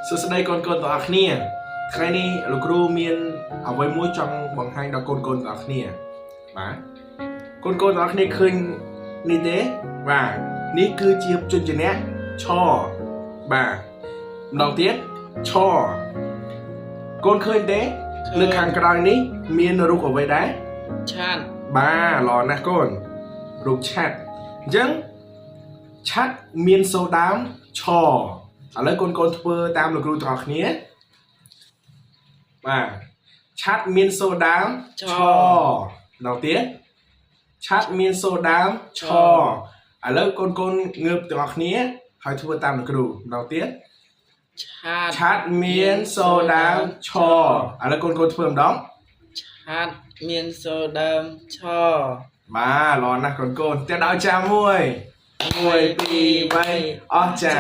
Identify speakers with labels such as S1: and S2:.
S1: សួស្តីកូនកូនទាំងអស់គ្នាថ្ងៃនេះលោកគ្រូមានអ្វីមួយចង់បង្ហាញដល់កូនកូនទាំងអស់គ្នាបាទកូនកូនទាំងអស់គ្នាឃើញនេះទេបាទនេះគឺជាព្យញ្ជនៈឆបាទម្ដងទៀតឆកូនឃើញទេនៅខាងក្រោយនេះមានរូបអ្វីដែរ
S2: ឆាត់
S1: បាទល្អណាស់កូនរូបឆ័ត្រអញ្ចឹងឆ័ត្រមានសូរដើមឆឥឡូវកូនកូនធ្វើតាមលោកគ្រូទាំងអស់គ្នាបាទឆ័ត្រមានសូរដើមឆម្ដងទៀតឆ័ត្រមានសូរដើមឆឥឡូវកូនកូនងើបទាំងអស់គ្នាហើយធ្វើតាមលោកគ្រូម្ដងទៀត
S2: ឆាត់
S1: ឆ័ត្រមានសូរដើមឆឥឡូវកូនកូនធ្វើម្ដង
S2: ឆាត់មានសូរដើមឆ
S1: បាទល្អណាស់កូនកូនតែដល់ចាំមួយ1 2 3អស់ចា